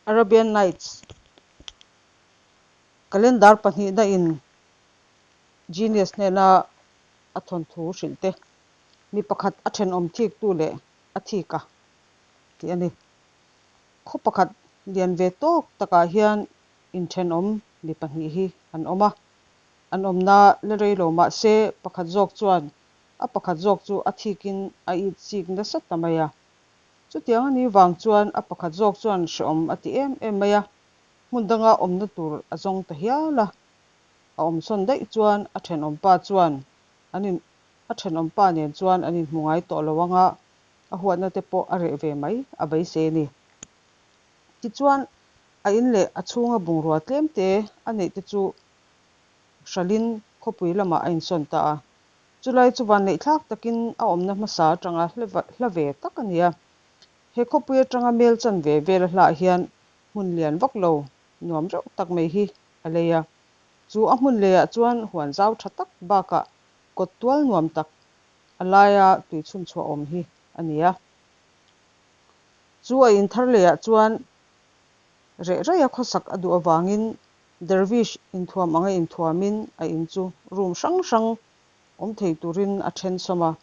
Arabian Nights Calendar pahnihna in Genius hnena a thawnthu hrilh te, mi pakhat a thenawm thiktu leh a thik a tih a ni. Khaw pakhat lian ve tawk takah hian inthenawm mi pahnih hi an awm a, an awmna la rei lo mah se pakhat zawk chuan a pakhat zawk chu a thikin a it chik nasa ta mai a. Chutiang a nih vang chuan a pakhat zawk chuan hrehawm a ti em em mai a, hmun danga awmna tur a zawng ta hial a. A awmsawn daih chuan a thenawmpa chuan an in a thenawmpa nen chuan an inhmu ngai tawh lo anga a huatna te pawh a reh ve mai a beisei a ni. Tichuan a in leh a chhunga bungrua tlem te a neih te chu hralhin khawpui lamah a insawn ta a. Chulai chu vanneih thlak takin a awmna hmasa atanga hla ve tak a ni a. He khawpui atanga mel chanve vel a hlah hian hmun lian vak lo nuam reuh tak mai hi a lei a. Chu a hmun leiah chuan huan zau tha tak bakah kawt tual nuam tak a laia tui chhun chhuah awm hi a ni a. Chu a in thar leiah chuan reh raia khawsak a duh avangin Dervish inthuam anga inthuamin a in chu room hrang hrang awm thei turin a then sawm a.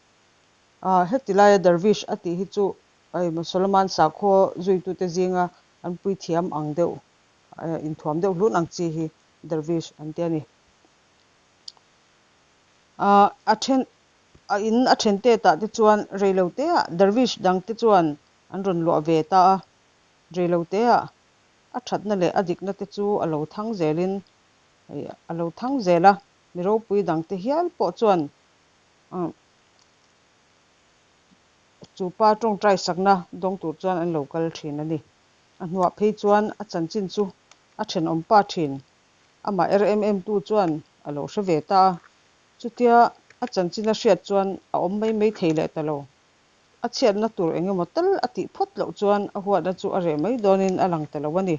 Aaa heti laia Dervish a tih hi chu Musalaman sakhaw zuitute zinga an puithiam ang deuh inthuam deuh hlun ang chi hi Dervish an ti a ni. Aaa a then a in a then tetah te chuan reiloteah Dervish dangte chuan an rawn luah ve ta a, reiloteah a thatna leh a dikna te chu a lo thang zelin a lo thang zel a, mi ropui dangte hial pawh chuan chu pa tawngtai sakna dawng tur chuan an lo kal thin a ni. A hnuah phei chuan a chanchin chu a thenawm pa thin, amah er em em tu chuan a lo hre ve ta a, chutia a chanchin a hriat chuan a awm mai mai thei leh ta lo. A chhiatna tur eng emaw tal a tih phawt loh chuan a huatna chu a reh mai dawnin a lang ta lo a ni.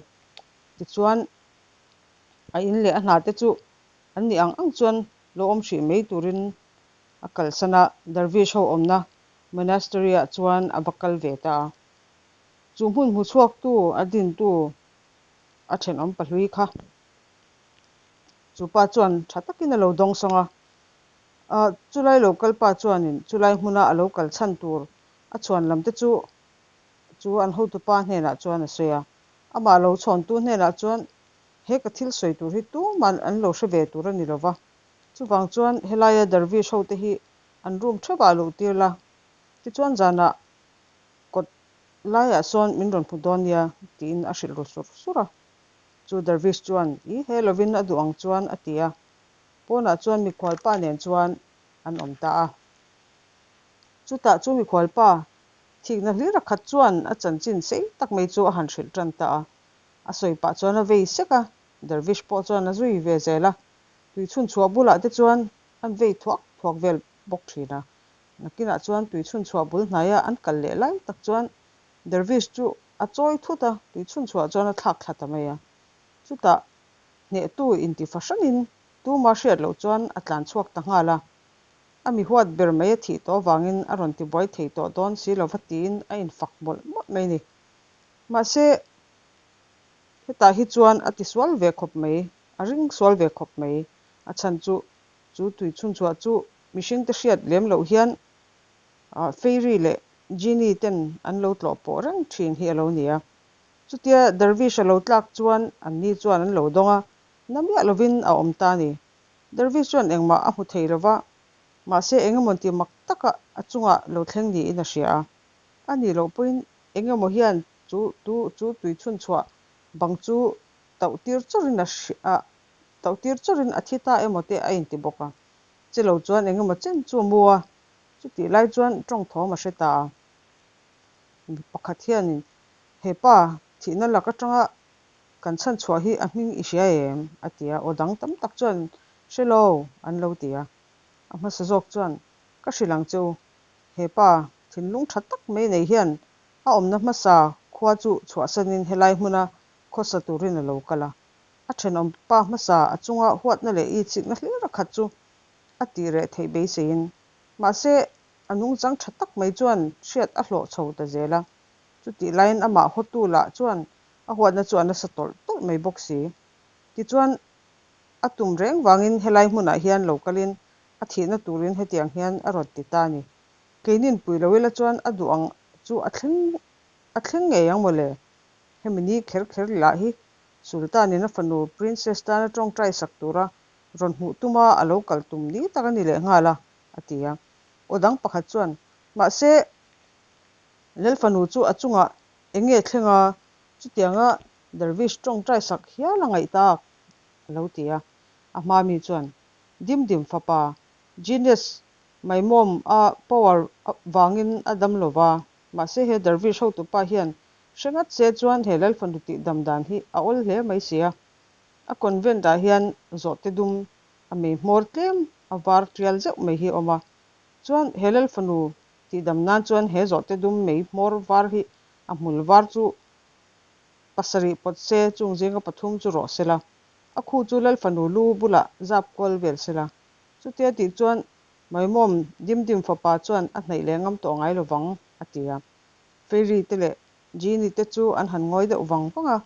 Tichuan, a in leh a hna te chu an nih ang ang chuan lo awm hrih mai turin a kalsan a, Dervish ho awmna monastery-ah chuan a va kal ve ta a. Chu hmun hmu chhuaktu a dintu a thenawm pahlui kha chu pa chuan tha takin a lo dawngsawng a. A, chulai lo kal pa chuanin chulai hmuna a lo kal chhan tur a chhuan lam te chu chu an hotupa hnenah chuan a sawi a. Amah lo chhawntu hnenah chuan he ka thil sawi tur hi tuman an lo hre ve tur a ni lo va. Chuvang chuan helaia Dervish ho te hi an room theuhah luh tir la, tichuan zanah kawt laiah sawn min rawn hmu dawn nia tiin a hrilh ru sur sur a. Chu Dervish chuan i he lovin a duh ang chuan a ti a. Pawnah chuan mikhualpa nen chuan an awm ta a. Chutah chu mikhualpa thikna hlir a khat chuan a chanchin sei tak mai chu a han hrilh tan ta a. A sawi pah chuan a vei sek a, Dervish pawh chuan a zui ve zel a. Tui chhunchhuah bulah te chuan an vei thuak thuak vel bawk thin a. Nakinah chuan tui chhunchhuah bul hnaia an kal leh lai tak chuan Dervish chu a chawi thut a, tui chhunchhuah chuan a thlak thla ta mai a. Chutah Hnehtu inti fahranin tuma hriat loh chuan a tlan chhuak ta nghal a. A mi huat ber mai a thih tawh avangin a rawn tibuai thei tawh dawn si lova tiin a infak mawlh mawlh mai ni. Mahse, hetah hi chuan a tisual ve khawp mai, a ring sual ve khawp mai. A chhan chu, chu tui chhunchhuah chu mihringte hriat lem loh hian Fairy leh Genie ten an lo tlawh pawh reng thin hi a lo ni a. Chutia Dervish a lo tlak chuan anni chuan an lo dawng a, na miah lovin a awm ta a ni. Dervish chuan engmah a hmu thei lova, mahse engemaw ti mak taka a chungah lo thleng niin a hria a. A nih loh pawhin engemaw hian chu tu chu tui chhunchhuah bang chu tauh tir chawrin a a tauh tir chawrin a thi ta emaw te a inti bawk a. Che lo chuan engemaw chen chu a mu a, chutih lai chuan tawng thawm a hre ta a. Mi pakhat hianin He pa thihna lak atanga kan chhan chhuah hi a hming i hria em? a ti a, aw dang tam tak chuan hre lo an lo ti a. A hmasa zawk chuan Ka hrilh ang che u, he pa thinlung tha tak mai nei hian a awmna hmasa khua chu chhuahsanin helai hmuna khawsa turin a lo kal a. A thenawm pa hmasa a chunga huatna leh itsikna hlir a khat chu a tih reh theih beiseiin. Mahse, a nungchang tha tak mai chuan hriat a hlawh chho ta zel a. Chutih laiin amah hawtu lah chuan A huatna chu a nasa tawlh tawlh mai bawk si. Tichuan, a tum reng vangin helai hmunah hian lo kalin a thihna turin hetiang hian a rawn ti ta a ni. Keinin pui lo ila chuan a duh ang chu a thleng a thleng ngei ang mawle. Hemi ni kher kher lah hi Sultan-in a fanu Princess tana tawngtai sak tura rawn hmuh tuma a lo kal tum ni tak a ni lehnghal a, a ti a. Aw dang pakhat chuan, Mahse, Lal fanu chu a chungah eng nge thleng a, chutianga Dervish tawngtai sak hial a ngaih tak, a lo ti a. A hma mi chuan, Dim dim fapa, Genius Maimawm a power vangin a dam lo va, mahse he Dervish hotupa hian hre ngat se chuan he Lal fanu tih dam dan hi a awl hle mai si a. A convent ah hian zawhte dum a mei hmawr tlem a var tial zeuh mai hi a awm a. Chuan he Lal fanu tih dam nan chuan he zawhte dum mei hmawr var hi a hmul var chu pasarih pawt se chung zinga pathum chu rawh se la. A khu chu Lal fanu lu bulah zap kual vel se la. Chutia tih chuan Maimawm Dimdim fapa chuan a hnaih leh ngam tawh ngai lovang, a ti a. Fairy te leh Genie te chu an han ngawi deuh vang vang a.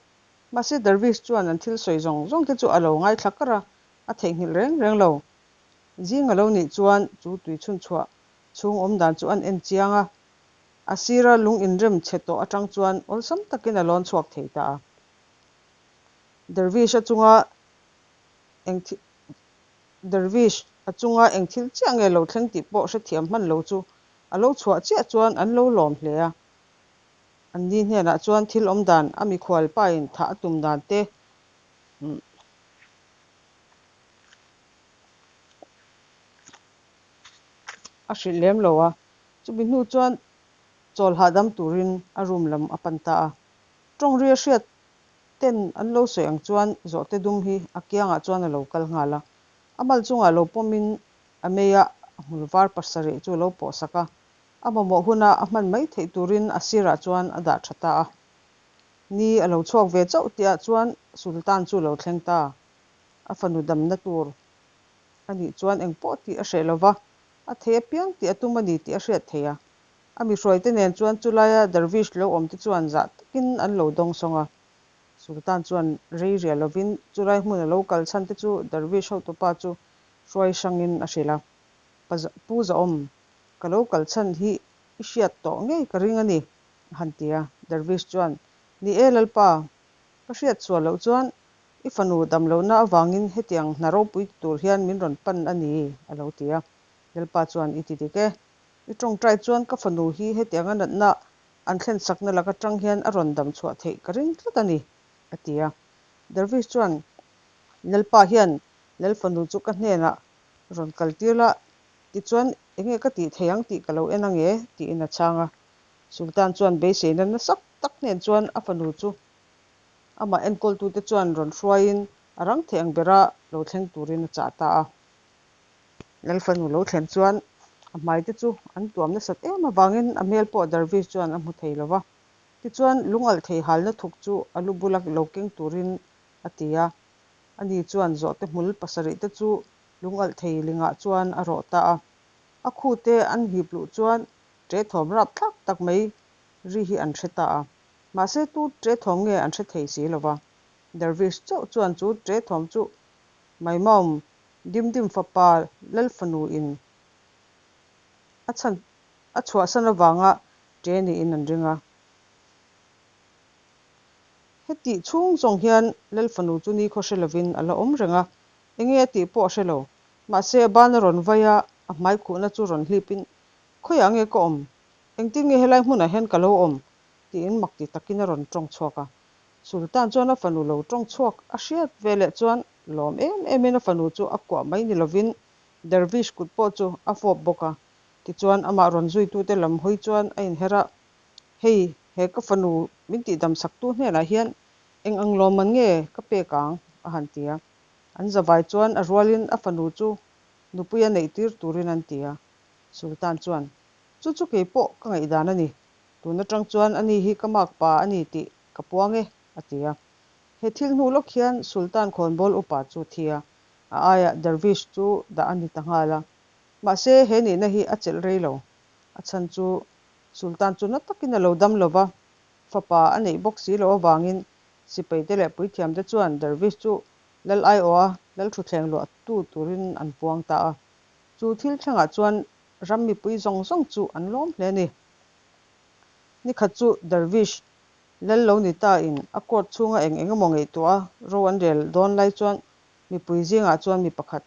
Mahse Dervish chuan an thil sawi zawng zawng te chu a lo ngaithla kar a, a theihnghilh reng reng lo. Zing a lo nih chuan chu tui chhunchhuah chhung awm dan chu an en chiang a, a sira lung inrem chhe tawh atang chuan awlsam takin a lawn chhuak thei ta a. Dervish a chunga eng thil Dervish a chunga eng thil chiah nge lo thleng tih pawh hrethiam hman lo chu a lo chhuah chiah chuan an lo lawm hle a. An ni hnenah chuan thil awm dan a mikhual pain thah a tum dan te a hrilh lem lo a. Chumi hnu chuan chawl hahdam turin a room lam a pan ta a. Tawng ri a hriat ten an lo sawi ang chuan zawhte dum hi a kiangah chuan a lo kal nghal a. A mal chungah lo pawmin a mei a, a hmul var pasarih chu a lo pawh sak a. A mamawh huna a hman mai theih turin a sirah chuan a dah tha ta a. Ni a lo chhuak ve chauh tihah chuan Sultan chu a lo thleng ta. A fanu damna tur a nih chuan engpawh tih a hreh lova, a thei apiang tih a tum a ni tih a hriat theih a. A mihruaite nen chuan chulaia Dervish lo awmte chuan zah takin an lo dawng sawng a. Sultan chuan rei riah lovin chulai hmun a lo kal chhan te chu Dervish hotupa chu hruai hrangin a hrilh a. Pu Zahawm, ka lo kal chhan hi i hriat tawh ngei ka ring a ni, a han ti a. Dervish chuan, Ni e Lalpa, ka hriat chhuah loh chuan i fanu damlohna avangin hetiang hna ropui ti tur hian min rawn pan a ni, a lo ti a. Lalpa chuan, I ti dik e. I tawngtai chuan ka fanu hi hetianga natna an thlen sakna lak atang hian a rawn dam chhuah theih ka ring tlat a ni, a ti a. Dervish chuan, Lalpa hian Lal fanu chu ka hnenah rawn kal tir la, tichuan enge ka tih thei ang tih ka lo en ange, tiin a chhang a. Sultan chuan beiseina nasa tak hnen chuan a fanu chu amah enkawltute chuan rawn hruaiin a rang thei ang bera lo thleng turin a chah ta a. Lal fanu lo thlen chuan a hmai te chu an tuam nasat em avangin a hmel pawh Dervish chuan a hmu thei lo va. Tichuan lungalh thei halna thuk chu a lu bula lo keng turin a ti a. Ani chuan zawhte hmul pasarih te chu lungalh thei lingah chuan a rawh ta a. A khute an hip luh chuan ṭe thawm rapthlak tak mai ri hi an hre ta a. Mahse tu ṭe thawm nge an hre thei si lo va. Dervish chauh chuan chu ṭe thawm chu Maimaum Dimdim fapa Lal fanu in a chhan a chhuahsan avanga ṭe niin an ring a. Hetih chhung zawng hian Lal fanu chu nikhaw hre lovin a la awm reng a, enge a tih pawh a hre lo. Mahse a ban a rawn vai a, a hmai khuhna chu rawn hlipin, Khawiah nge ka awm? Engtin nge helai hmunah hian ka lo awm? tiin mak ti takin a rawn tawng chhuak a. Sultan chuan a fanu lo tawng chhuak a hriat ve leh chuan lawm em emin a fanu chu a kuah mai ni lovin Dervish kut pawh chu a fawp bawk a. Tichuan amah rawn zuitute lam hawi chuan a inher a, Hei, he ka fanu min tihdam saktu hnenah hian eng ang lawmman nge ka pek ang? a han ti a. An zavai chuan a rualin a fanu chu nupui a neih tir turin an ti a. Sultan chuan, Chu chu kei pawh ka ngaihdan a ni. Tun atang chuan ani hi ka makpa a ni tih ka puang e, a ti a. He thil hnu lawk hian Sultan khawnbawl upa chu thi a, a aiah Dervish chu dah a ni ta nghal a. Mahse, he nihna hi a chelh rei lo. A chhan chu Sultan chu na takin a lo dam lo va, fapa a neih bawk si loh avangin Sipaite leh puithiamte chuan Dervish chu lal aiawha lalthuthleng luahtu turin an puang ta a. Chu thil thlengah chuan ram mipui zawng zawng chu an lawm hle a ni. Nikhat chu Dervish lal lo ni ta in a court chhunga eng eng emaw ngaihtuah a ro an rel dawn lai chuan mipui zingah chuan mi pakhat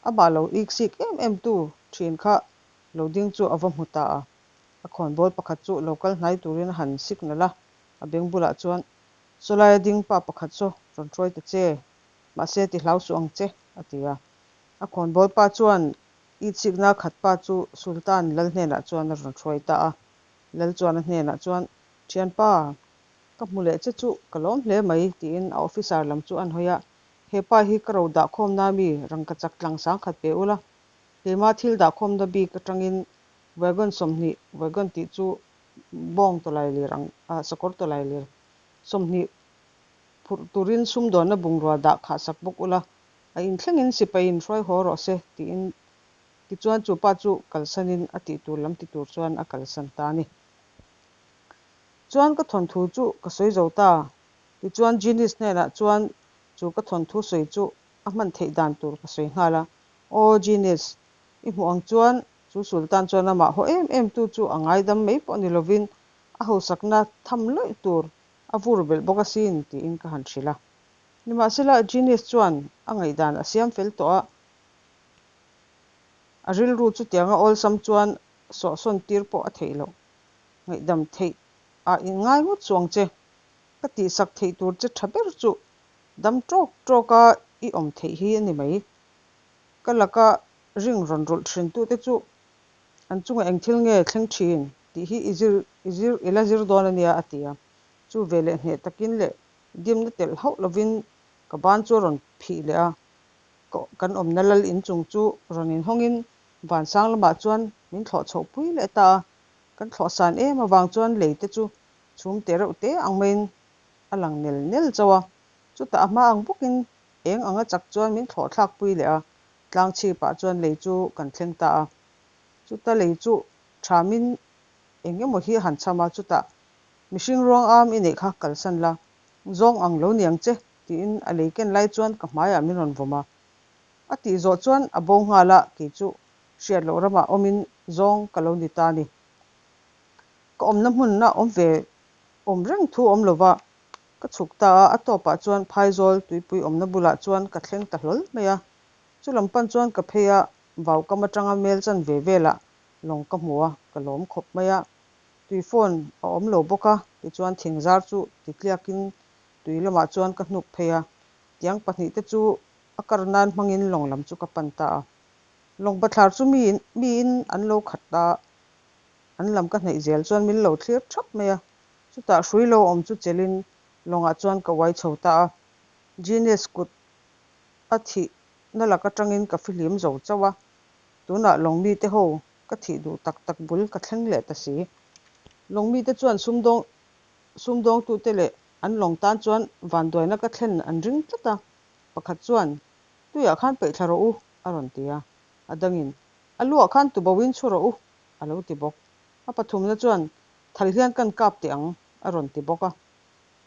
amah lo iksik em em tu thin kha lo ding chu a va hmu ta a. A khawnbawl pakhat chu lo kal hnai turin a han signal a, a beng bulah chuan, Sawlaia ding pa pakhat saw rawn hruai ta che, mahse ti hlau suh ang che, a ti a. A khawnbawl pa chuan itsikna khat pa chu Sultan lal hnenah chuan a rawn hruai ta a. Lal chuan a hnenah chuan, Thianpa, ka hmu leh che chu ka lawm hle mai, tiin a officer lam chu a hawi a, He pa hi ka ro dahkhawmna mi rangkachak tlang sangkhat pe ula, keima thil dahkhawmna bik atangin Wagon 20, wagon tih chu bawng tawlailir ang, ah sakawr tawlailir 20 phurh turin sumdawnna bungrua dah khah sak bawk ula, a inthlengin sipai in hruai haw rawh se tiin tichuan chu pa chu kalsanin a tih tur lam ti tur chuan a kalsan ta a ni. Chuan ka thawnthu chu ka sawi zo ta. Tichuan Genius hnenah chuan chu ka thawnthu sawi chu a hman theih dan tur ka sawi nghal a, Aw Genius, I hmuh ang chuan chu Sultan chuan amah haw em em tu chu a ngaidam mai pawh ni lovin a hausakna tham lawih tur a vur belh bawk asin tiin ka han hrilh a. Nimahsela Genius chuan a ngaihdan a siam fel tawh a, a rilru chutianga awlsam chuan sawhsawn tir pawh a theih loh. Ngaihdam theih ah inngai ngawt suh ang che. Ka tihsak theih tur che tha ber chu dam tawk tawka i awm theih hi a ni mai. Ka laka ring rawn rulh thintute chu an chunga eng thil nge thleng thin tih hi i zir i zir i la zir dawn a nia a ti a. Chu veleh hneh takin leh dimna telh hauh lovin ka ban chu a rawn phih leh a, ka kan awmna lal inchung chu rawn inhawngin vansang lamah chuan min thlawh chhoh pui leh ta a. Kan thlawh san em avang chuan lei te chu chhum te reuh te ang maiin a lang nel nel chauh a. Chutah a hma ang bawkin Eng anga chak chuan min thlawh thlak pui leh a, tlang chhipah chuan lei chu kan thleng ta a. Chuta lei chu thamin eng emaw hi a han cham a, chutah mihring ruang am i neih kha kalsan la, zawng ang lo ni ang che, tiin a lei ken lai chuan ka hmaiah min rawn vawm a. A tih zawh chuan a bo nghal a, kei chu hriat loh ramah awmin zawng ka lo ni ta a ni. Ka awmna hmunna awm ve awm reng thu awm lova Ka chhuk ta a, a tawpah chuan phaizawl tuipui awmna bulah chuan ka thleng ta hlawl mai a. Chu lam pan chuan ka phei a, vau kam atanga mel chan ve velah lawng ka hmu a, ka lawm khawp mai a. Tui phone a awm lo bawk a, tichuan thingzar chu titliakin tui lamah chuan ka hnuk phei a. Tiang pahnihte chu a kar nan hmangin lawng lam chu ka pan ta a. Lawng bathlar chu miin an lo khat a, an lam ka hnaih zel chuan min lo thlir thap mai a. Chutah hrui lo awm chu chelin lawngah chuan ka uai chho ta a, Genius kut a thih na lak atangin ka fihlim zo chauh a, tunah lawng mite ho ka thih duh tak tak bul ka thleng leh ta si. Lawng mite chuan sumdawng sumdawngtute leh an lawng tan chuan vanduaina ka thlen an ring tlat a, pakhat chuan, Tuiah khan peih thla rawh u, a rawn ti a, a dangin, A luah khan tuboin chhu rawh u, a lo ti bawk. A pathumna chuan, Thal hian kan kap teh ang, a rawn ti bawk a.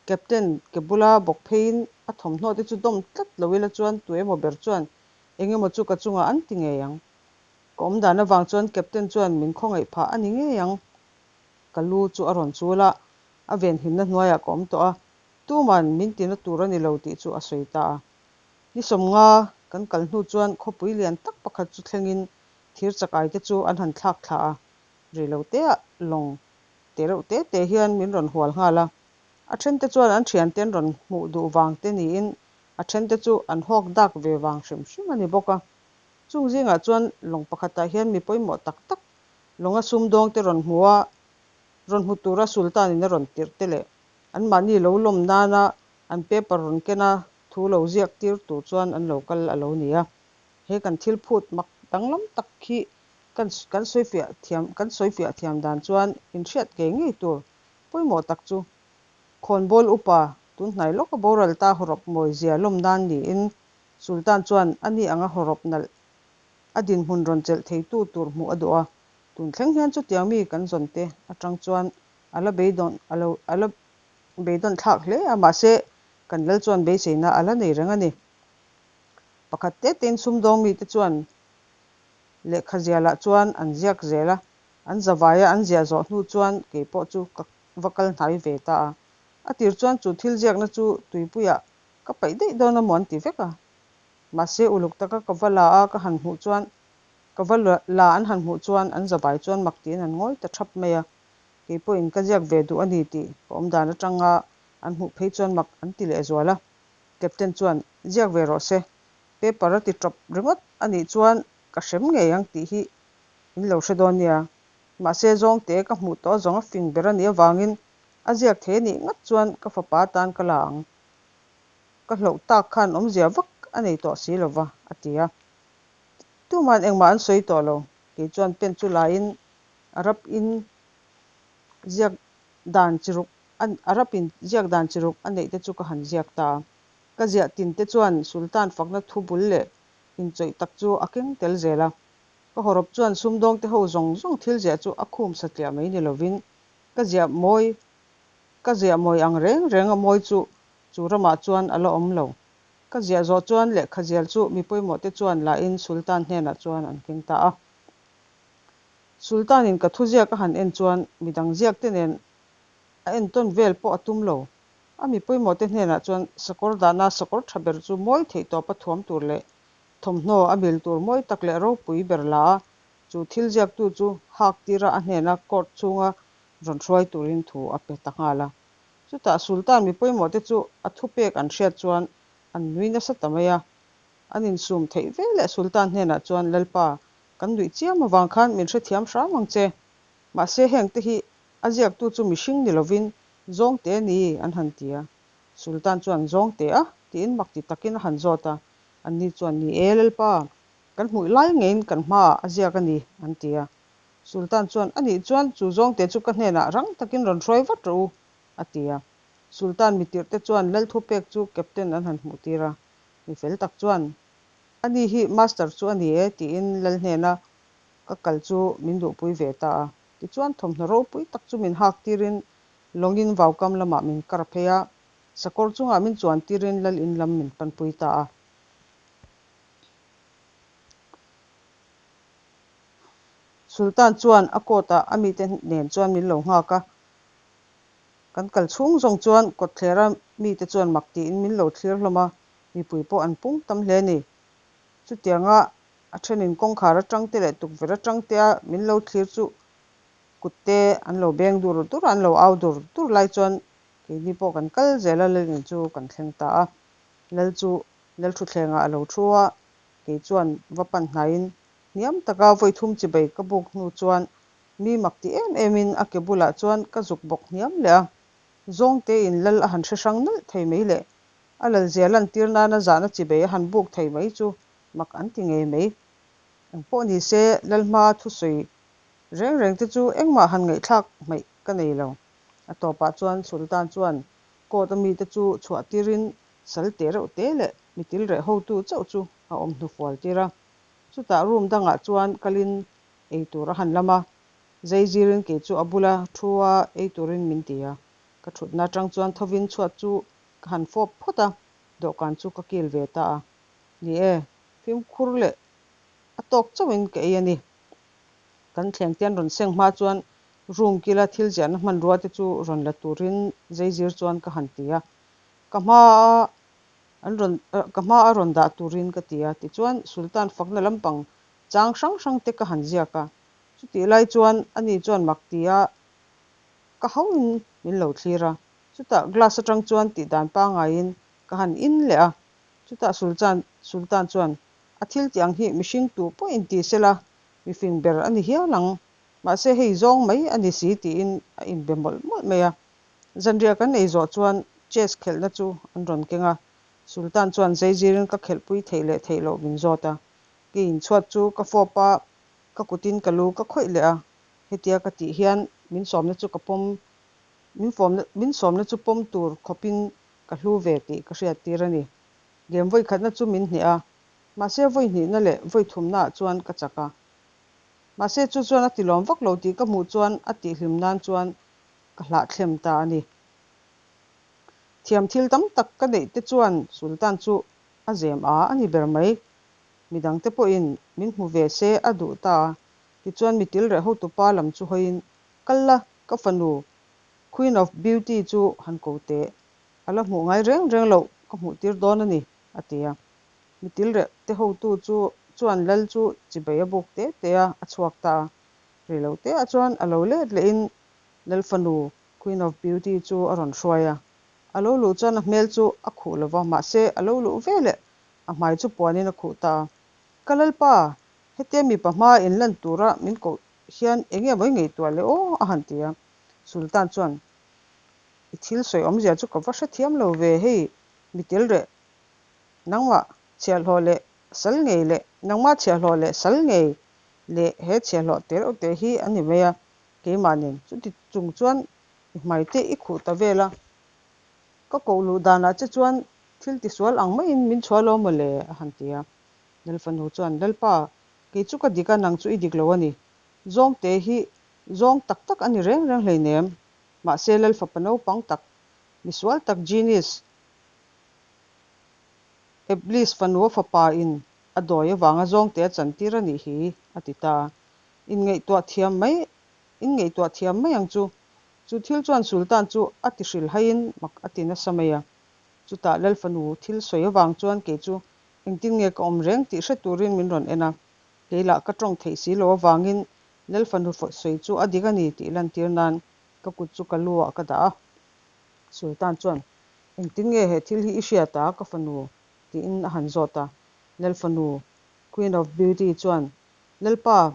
Captain ke bula bawk pheiin a thawmhnaw te chu dawm tlat lo ila chuan tu emaw ber chuan eng emaw chu ka chungah an ti ngei ang. Ka awm dan avang chuan Captain chuan min khawngaih phah a ni ngei ang. Ka lu chu a rawn chul a, a venhimna hnuaiah ka awm tawh a, tuman min tina tur a ni lo tih chu a sawi ta a. Ni 50 kan kal hnu chuan khawpui lian tak pakhat chu thlengin thir chakai te chu an han thlak thla a. Rei lo teah lawng te reuh te te hian min rawn hual nghal a, a thente chuan an thiante an rawn hmuh duh vang te niin a thente chu an hawk dak ve vang hrim hrim a ni bawk a. Chung zingah chuan lawng pakhatah hian mi pawimawh tak tak lawnga sumdawng te rawn hmu a, rawn hmu tura Sultan-in a rawn tirh te leh anmahni lo lawm nana an paper rawn ken a thu lo ziak tir tur chuan an lo kal a lo ni a. He kan thil phut mak danglam tak hi Kan kan sawifiah thiam kan sawifiah thiam dan chuan inhriat ngei ngei tur pawimawh tak chu khawnbawl upa tunhnai lawka boral ta hawrawp mawi zia lawm nan niin Sultan chuan a ni anga hawrawp nalh a dinhmun rawn chelh theitu tur hmuh a duh a, tun thleng hian chutiang mi kan zawn te atang chuan a la beidawn a lo a la beidawn thlak hle a, mahse Kan lal chuan beiseina a la nei reng a ni. Pakhat te tein sumdawng mite chuan lehkha zialah chuan an ziak zel a, an zavaia an ziah zawh hnu chuan kei pawh chu ka va kal hnai ve ta a. A tir chuan chu thil ziakna chu tuipuiah ka paih daih dawn amaw an ti vek a. Mahse uluk taka ka va la a ka han hmuh chuan ka va la an han hmuh chuan an zavai chuan mak tiin an ngawi ta thap mai a. Kei pawhin ka ziak ve duh a ni tih ka awmdan atanga an hmuh phei chuan mak an ti lehzual a. Captain chuan, Ziak ve rawh se, paper a ti tawp ringawt a nih chuan ka hrem ngei ang tih hi in lo hre dawn nia. Mahse zawngte ka hmuh tawh zawng a fing ber a nih avangin a ziak thei a nih ngat chuan ka fapa atan ka la ang. Ka hloh tak khan awmzia vak a nei tawh si lova, a ti a. Tuma'n engmah an sawi tawh lo. Kei chuan pen chu laiin Arab in ziak dan chi ruk Arab in ziak dan chi ruk a neih te chu ka han ziak ta a. Ka ziah tin te chuan Sultan fakna thu bul leh inchawih tak chu a keng tel zel a. Ka hawrawp chuan sumdawng te ho zawng zawng thil ziah chu a khum satliah mai ni lovin ka ziah mawi ka ziah mawi ang reng reng a mawi chu chu ramah chuan a la awm lo. Ka ziah zawh chuan lehkha zial chu mi pawimawh te chuan lahin Sultan hnenah chuan an keng ta a. Sultan in ka thuziak a han en chuan midang ziak te nen a entawn vel pawh a tum lo. A mi pawimawh te hnenah chuan sakawr dahna sakawr tha ber chu mawi theih tawpa thuam tur leh thawmhnaw a mil tur mawi tak leh ropui ber la a, chu thil ziaktu chu hak tira a hnena court chhunga rawn hruai turin thu a pe ta nghal a. Chutah Sultan mi pawimawh te chu a thupek an hriat chuan an nui nasa ta mai a. An insum theih ve leh Sultan hnenah chuan Lalpa, kan nuih chiam avang khan min hrethiam hram ang che. Mahse heng te hi a ziaktu chu mihring ni lovin Zawngte a ni an han ti a. Sultan chuan Zawngte a? tiin mak ti takin a han zawt a. Anni chuan Ni e Lalpa, kan hmuih lai ngeiin kan hmaah a ziak a ni an ti a. Sultan chuan A nih chuan chu Zawngte chu ka hnenah rang takin rawn hruai vat rawh u a ti a. Sultan mitirhte chuan Lal thupek chu Captain an han hmuhtir a. Mi fel tak chuan Ani hi Master chu a ni e tiin Lal hnena ka kal chu min duhpui ve ta a. Tichuan thawmhnaw ropui tak chu min hak tirin lawngin vaukam lamah min kar phei a, sakawr chungah min chuan tirin Lal in lam min panpui ta a. Sultan chuan a coat ah a mite nen chuan min lo nghak a. Kan kal chhung zawng chuan kawtthlera mite chuan mak tiin min lo thlir hlawm a, mipui pawh an pung tam hle a ni. Chutianga a thenin kawngkhar atang te leh tukverh atang te a min lo thlir chu kut te an lo beng dur dur a, an lo au dur dur lai chuan keini pawh kan kal zel a, Lalin chu kan thleng ta a. Lal chu Lal thutthlengah a lo thu a, kei chuan va pan hnaiin hniam taka vawi thum chibai ka buk hnu chuan mi mak ti em emin a ke bulah chuan ka zuk bawk hniam leh a. Zawngtein Lal a han hre hrang nalh thei mai le. A lalzia lantir nana zahna chibei a han buk thei mai chu mak an ti ngei mai. Eng pawh ni se, Lalhma thusawi reng reng te chu engmah han ngaihthlak hmaih ka nei lo. A tawpah chuan Sultan chuan court a mite chu chhuah tirin sal te reuh te leh mitil reh hotu chauh chu a awm hnufual tir a. Chutah room dangah chuan kalin ei tur a han lam a, zai zirin kei chu a bula thu a ei turin min ti a. Ka thutna atang chuan thovin chhuat chu ka han fawp phawt a, dawhkan chu ka kil ve ta a. Ni e, fimkhur leh a tawk chauhin ka ei a ni. Kan thleng te an rawn seng hma chuan room kila thil ziahna hmanrua te chu rawn la turin zaizir chuan ka han ti a. Ka hma a an rawn ka hma a rawn dah turin ka ti a. Tichuan Sultan fakna lampang chang hrang hrang te ka han ziak a. Chutih lai chuan ani chuan mak ti a ka hauhin min lo thlir a. Chutah glass atang chuan tih dan pangaiin ka han in leh a. Chutah Sultan Sultan chuan, A thil tih ang hi mihring tu pawh in ti sela, mifing ber a ni hial ang. Mahse hei zawng mai a ni si tiin a inbe mawlh mawlh mai a. Zanriah kan ei zawh chuan chess khelhna chu an rawn keng a. Sultan chuan zeizirin ka khelhpui theih leh theih loh min zawt a. Kei inchhuat chu ka fawp a, ka kutin ka lu ka khawih leh a. Hetia ka tih hian min sawmna chu ka pawm Min fawmna min sawmna chu pawm tur khawpin ka hlu ve tih ka hriat tir a ni. Game vawi khatna chu min hneh a, mahse vawi hnihna leh vawi thumnaah chuan ka chak a. Mahse chu chuan a tilawm vak lo tih ka hmuh chuan a tihhlim nan chuan ka hlahthlem ta a ni. Thiam thil tam tak ka neih te chuan Sultan chu a zem a a ni ber mai. Midangte pawhin min hmu ve se a duh ta a. Tichuan mi tilreh hotupa lam chu hawiin, Kal la, ka fanu Queen of Beauty chu han ko teh. A la hmuh ngai reng reng loh ka hmuhtir dawn a ni, a ti a. Mi tilreh te hotu chu chuan lal chu chibai a buk te te a, a chhuak ta a. Rei lo te ah chuan a lo let lehin Lal fanu Queen of Beauty chu a rawn hruai a. A lo luh chuan a hmel chu a khuh lo va, mahse a lo luh veleh a hmai chu puanin a khuh ta a. Ka Lalpa, hetia mipa hma inlan tura min koh hian eng nge maw i ngaihtuah le aw? a han ti a. Sultan chuan, I thil sawi awmzia chu ka va hrethiam lo ve, hei mi tel reh nangmah chhiahhlawh leh sal ngei leh nangmah chhiahhlawh leh sal ngei leh he chhiahhlawh te reuh te hi a ni mai a, keimah nen chuti chung chuan i hmai te i khuh ta vel a, ka koh luh danah che chuan thil tisual ang maiin min chhuah lo maw le? a han ti a. Lalfanu chuan, Lalpa, kei chu ka dik a, nang chu i dik lo a ni. Zawngte hi zawng tak tak a ni reng reng hleinem. Mahse Lalfapa naupang tak, misual tak Genius, Eblis fanua fapa in a dawi avanga zawngte a chantir a nih hi, a ti ta a. Inngaihtuah thiam mai inngaihtuah thiam mai ang chu. Chu thil chuan Sultan chu a ti hrilhaiin mak a ti nasa mai a. Chutah Lal fanu thil sawi avang chuan kei chu engtin nge ka awm reng tih hre turin min rawn en a. Kei lah ka tawng theih si lo avangin Lal fanu sawi chu a dik a ni tih lantir nan ka kut chu ka lu ah ka dah a. Sultan chuan, Engtin nge he thil hi i hriat a, ka fanu? tiin a han zawt a. Lal fanu, Queen of Beauty, chuan, Lalpa,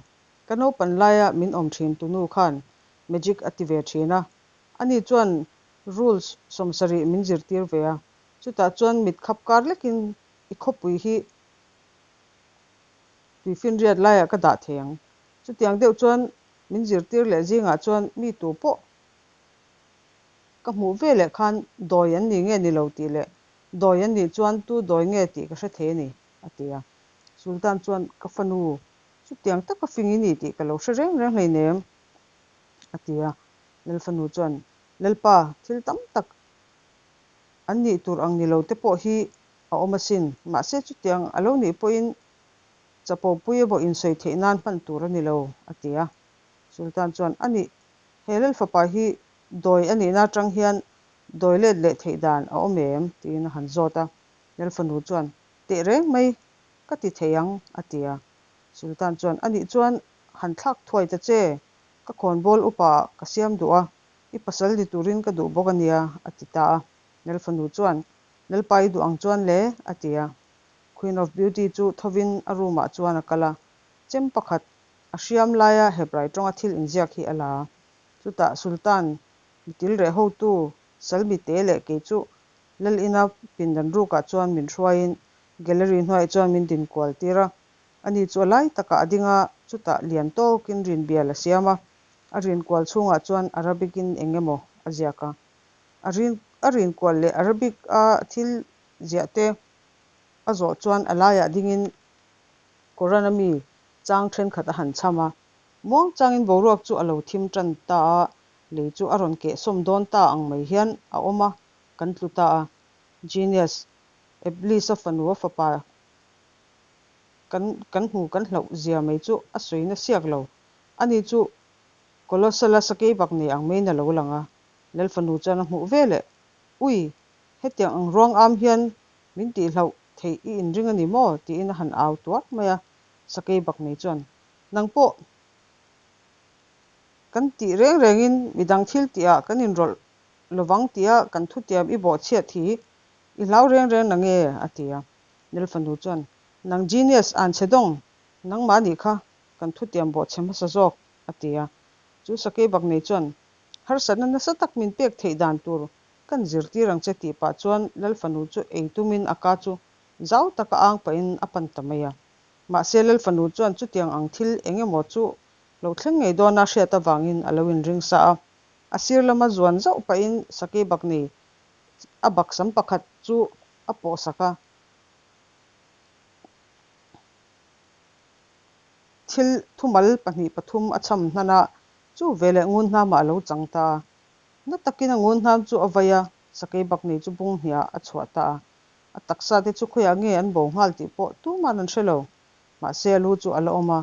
ka naupan laia min awm thin tunu khan magic a ti ve thin a. Ani chuan rules 70 min zirtir ve a. Chutah chuan mit khap kar lekin i khawpui hi tuifinriat laiah ka dah thei ang. Chutiang deuh chuan min zirtir leh zingah chuan mi tu pawh ka hmuh ve leh khan dawi an ni nge ni lo tih leh dawi an nih chuan tu dawi nge tih ka hre thei a ni, a ti a. Sultan chuan, Ka fanu, chutiang taka fing i ni tih ka lo hre reng reng hleinem, a ti a. Lal fanu chuan, Lalpa, thil tam tak an nih tur ang ni lo te pawh hi a awm asin, mahse chutiang a lo nih pawhin chapopui emaw insawi theih nan hman tur a ni lo, a ti a. Sultan chuan, A nih, he Lal fapa hi dawi a nihna atang hian dawi let leh theih dan a awm em? tiin a han zawt a. Lal fanu chuan, Teh reng mai, ka ti thei ang, a ti a. Sultan chuan, A nih chuan han thlak thuai ta che, ka khawnbawl upa ah ka siam duh a, i pasal ni turin ka duh bawk a nia, a ti ta a. Lal fanu chuan, Lalpa i duh ang chuan le, a ti a. Queen of Beauty chu thovin a room ah chuan a kal a, chem pakhat a hriam laia Hebrai tawnga thil inziak hi a la a. Chutah Sultan mitil reh hotu Salmite leh kei chu Lal ina pindan rukah chuan min hruaiin gallery hnuaiah chuan min din kual tir a. Ani chu a lai takah a ding a, chutah lian tawkin rinbial a siam a. A rin kual chhungah chuan Arabic-in eng emaw a ziak a. A rin a rin kual leh Arabic-a thil ziah te a zawh chuan a laiah dingin Quran-a mi chang thenkhat a han chham a. Muangchangin boruak chu a lo thim tan ta a, lei chu a rawn kehsawm dawn ta ang mai hian a awm a, kan tlu ta a. Genius, Eblis-a fanu a fapa kan kan hmu kan hlauh zia mai chu a sawi na siak lo. Ani chu Colossal-a sakei bak nei ang maiin a lo lang a. Lal fanu chuan a hmuh ve leh, Ui, hetiang ang ruang am hian min tihhlauh theih i inring a ni maw? tiin a han au tuar mai a. Sakei bak nei chuan, Nang pawh kan tih reng rengin midang thil tihah kan inrawlh lovang tia kan thutiam i bawhchhiat hi i hlau reng reng na nge? a ti a. Nel fanu chuan, Nang genius an chhe dawng, nangmah nih kha kan thutiam bawhchhe hmasa zawk, a ti a. Chu sakei bak nei chuan, Harsatna nasa tak min pek theih dan tur kan zirtir ang che tih pah chuan Lal fanu chu ei tumin a ka chu zau taka ang pahin a pan ta mai a. Mahse Lal fanu chuan chutiang ang thil eng emaw chu lo thleng ngei dawna hriat avangin a lo inring sa a. A sir lama zuan zauh pahin sakei bak nei a baksam pakhat chu a pawhsak a. Thil thumal pahnih pathum a chham hnan a, chu veleh ngun hnamah a lo chang ta a. Na takin a ngun hnam chu a vai a. Sakeibaknei chu bung hniah a chhuah ta a. A taksa te chu khawiah nge an bo nghal tih pawh tuman an hre lo. Mahse a lu chu a la awm a.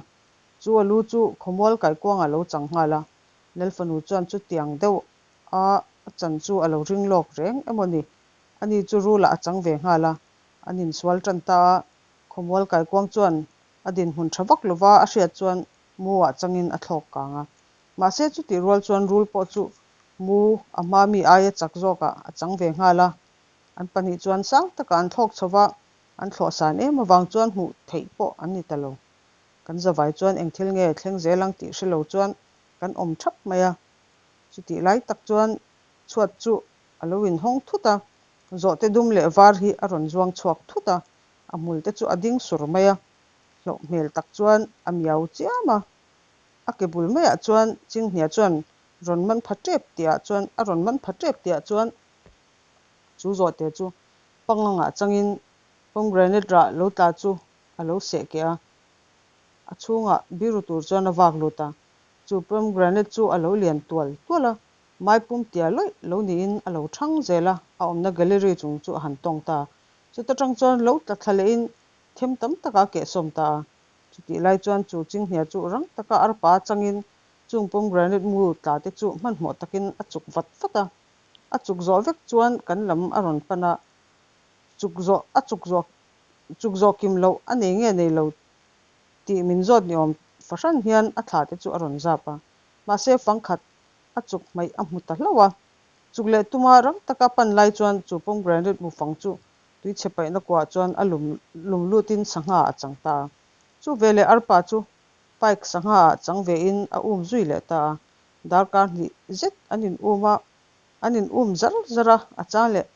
Chu a lu chu khawmual kaikuangah a lo chang nghal a. Lalfanu chuan chutiang deuh a a chan chu a lo ring lawk reng emaw ni? Ani chu rulah a chang ve nghal a. An insual tan ta a. Khawmual kaikuang chuan a dinhmun tha vak lova a hriat chuan mu ah changin a thlawk kang a. Mahse chutih rual chuan rul pawh chu mu a hma mi aia chak zawkah a chang ve nghal a. An pahnih chuan sang takah an thlawk chho va, an thlawh san em avang chuan hmuh theih pawh an ni ta lo. Kan zavai chuan eng thil nge thleng zel ang tih hre lo chuan kan awm thap mai a. Chutih lai tak chuan chhuat chu a lo inhawng thut a, zawhte dum leh var hi a rawn zuang chhuak thut a, a hmul te chu a ding sur mai a, hlauh hmel tak chuan a miau chiam a. A ke bul maiah chuan Chinghnia chuan rawn man pha tep tihah chuan a rawn man pha tep tihah chuan chu zawhte chu pangangah changin pomegranate rah lo tla chu a lo seh keh a, a chhungah biru tur chuan a vak lut a. Chu pomegranate chu a lo lian tual tual a, maipum tia lawih lo niin a lo thang zel a, a awmna gallery chung chu a han tawng ta. Chuta tang chuan lo tla thla lehin them tam taka a kehsawm ta a. Chutih lai chuan chu chinghnia chu rang taka arpa changin chung pomegranate mu tla te chu hmanhmawh takin a chuk vat vat a. A chuk zawh vek chuan kan lam a rawn pan a, chuk zawh a chuk zawh chuk zawh kim loh a nei nge nei lo tih min zawt ni awm fahran hian a thla te chu a rawn zap a. Mahse fangkhat a chuk hmaih a hmu ta hlauh a. Chuk leh tuma rang taka pan lai chuan chu pomegranate mu fang chu tuichhe paihna kuah chuan a lum lum lutin sangha a chang ta a. Chu veleh arpa chu pike sangha ah chang vein a um zui leh ta a. Darkar hnih zet an in um a, an in um zar zar a, a chang leh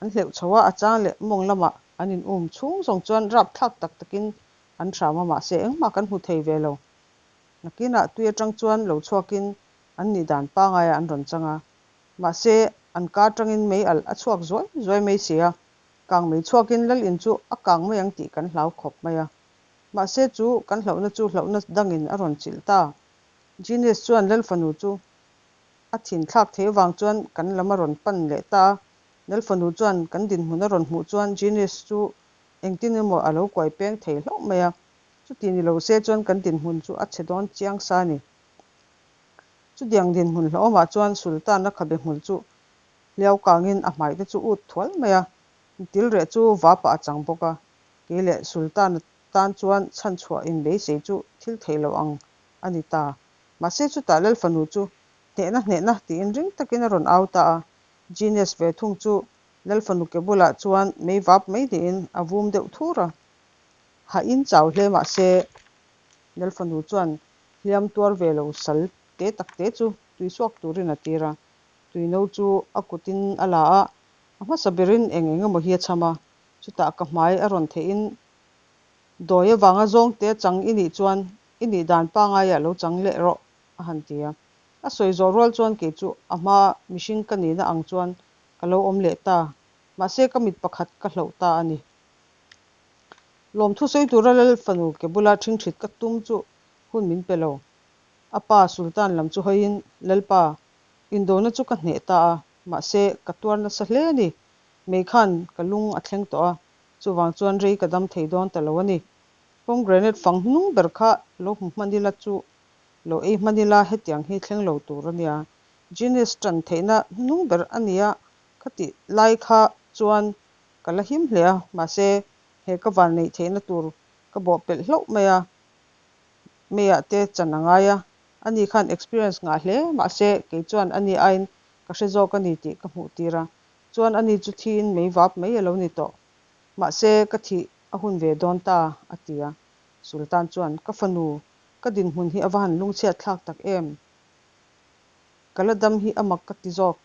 an hleuh chho a, a chang leh mawng lamah an in um chhung zawng chuan rapthlak tak takin an hram a, mahse engmah kan hmu thei ve lo. Nakinah tui atang chuan lo chhuakin an nih dan pangaiah an rawn chang a, mahse an ka atangin mei alh a chhuak zuai zuai mai si a, kang mei chhuakin lal in chu a kang mai ang tih kan hlau khawp mai a. Mahse chu kan hlauhna chu hlauhna dangin a rawn chilh ta. Genius chuan lal fanu chu a thin thlak thei avang chuan kan lam a rawn pan leh ta a, lal fanu chuan kan dinhmun a rawn hmuh chuan Genius chu engtin emaw a lo kuai peng thei hlauh mai a, chuti ni lo se chuan kan dinhmun chu a chhe dawn chiang sa a ni. Chutiang dinhmun hlauhawmah chuan Sultan-a khabe hmul chu hliau kangin a hmaite chu ut thual mai a, tilreh chu vapah a chang bawk a. Kei leh Sultan-a tan chuan chhanchhuah inbeisei chu thil theih loh ang a ni ta. Mahse chutah Lal fanu chu hnehna hnehna tiin ring takin a rawn au ta a. Genius ve thung chu Lal fanu ke bulah chuan mei vap mai niin a vum deuh thur a. Hahin chau hle mahse Lal fanu chuan hliam tuar ve lo sal te tak te chu tui suak turin a tir a, tui no chu a kutin a la a, a hmasa berin eng eng emaw hi a chham a, chutah ka hmai a rawn theihin dawi avanga zawngte chang i nih chuan i nih dan pangaiah lo chang leh rawh a han ti a. A sawi zawh rual chuan kei chu a hma mihring ka nihna ang chuan ka lo awm leh ta, mahse ka mit pakhat ka hloh ta a ni. Lawmthu sawi tura Lal fanu ke bula ṭhingṭhit ka tum chu hun min pe lo. A pa Sultan lam chu hawiin, Lalpa, indona chu ka hneh ta a, mahse ka tuar nasa hle a ni. Mei khan ka lung a thleng tawh a, chuvang chuan rei ka dam thei dawn ta lo a ni. Pomegranate fang hnung ber kha lo hmu hman ila chu lo ei hman ila hetiang hi thleng lo tur a nia. Genius ṭan theihna hnung ber a nia ka tih lai kha chuan ka la him hle a, mahse he ka van neih theihna tur ka bawh pelh hlauh mai a, meiah te chan a ngai a, ani khan experience ngah hle mahse kei chuan ani aiin ka hre zawk a ni tih ka hmuh tir a, chuan ani chu thiin mei vap mai a lo ni tawh. Mahse ka thih a hun ve dawn ta, a ti a. Sultan chuan, Ka fanu, ka dinhmun hi a va han lungchhiat thlak tak em? Ka la dam hi a mak ka ti zawk.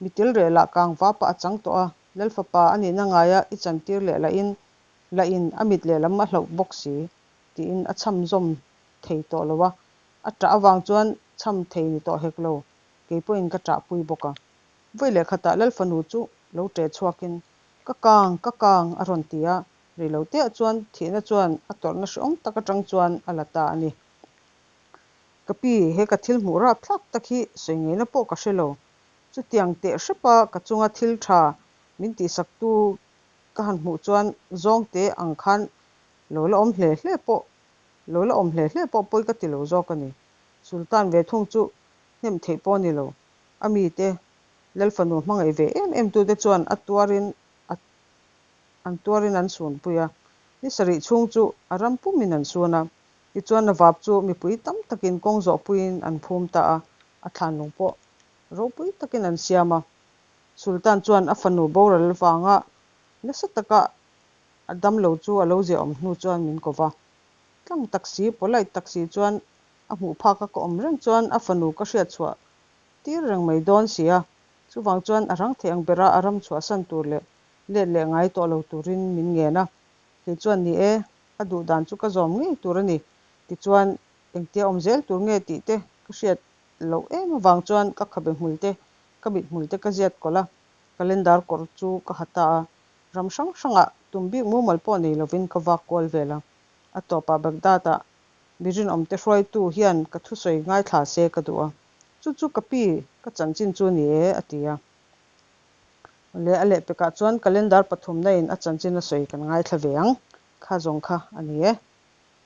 Mi tel reh lah kang vapah a chang tawh a, Lal fapa a nihna ngaia i chantir leh lahin lahin a mit lehlam a hlauh bawk si, tiin a chham zawm thei tawh lo a. A ṭah avang chuan chham thei ni tawh hek lo, kei pawhin ka ṭahpui bawk a. Vawi leh khatah Lal fanu chu lo ṭe chhuakin, Ka kang, ka kang, a rawn ti a, rei lo teah chuan thihna chuan a tawrhna hrehawm tak aṭang chuan a la ta a ni. Ka pi, he ka thil hmuh rapthlak tak hi sawi ngeina pawh ka hre lo. Chutiang teh hrepa ka chunga thil tha min tihsaktu ka han hmuh chuan zawngte ang khan lo la awm hle hle pawh lo la awm hle hle pawh pawi ka ti lo zawk a ni. Sultan ve thung chu hnem theih pawh a ni lo. A mite Lalfanu hmangaih ve em em tute chuan a tuarin a an tuarin an sunpui a. Ni sarih chhung chu a ram pumin an sun a. Tichuan Nawab chu mipui tam takin kawng zawhpuiin an phum ta a, a thlanlung pawh ropui takin an siam a. Sultan chuan a fanu boral vanga nasa taka a damlo chu a lo ziahawm hnu chuan min ko va. Tlang tak si, polite tak si chuan a hmuh phaka ka awm reng chuan a fanu ka hriatchhuah tir reng mai dawn si a, chuvang chuan a rang thei ang bera a ram chhuahsan tur leh let leh ngai tawh lo turin min ngen a. Kei chuan ni e, a duh dan chu ka zawm ngei tur a ni. Tichuan, engtia awm zel tur nge tih te ka hriat loh em avang chuan ka khabe hmul te, ka mit hmul te ka ziat kawlh a, calendar kawr chu ka ha ta a. Ram hrang hrangah tum bik mumal pawh nei lovin ka vak kual vel a. A tawpah Baghdad-ah mi rinawmte hruaitu hian ka thusawi ngaithla se ka duh a. Chu chu ka pi, ka chanchin chu ni e, a ti a. Leh a lehpekah chuan calendar pathumna in a chanchin a sawi kan ngaithla ve ang. Kha zawng kha a ni e.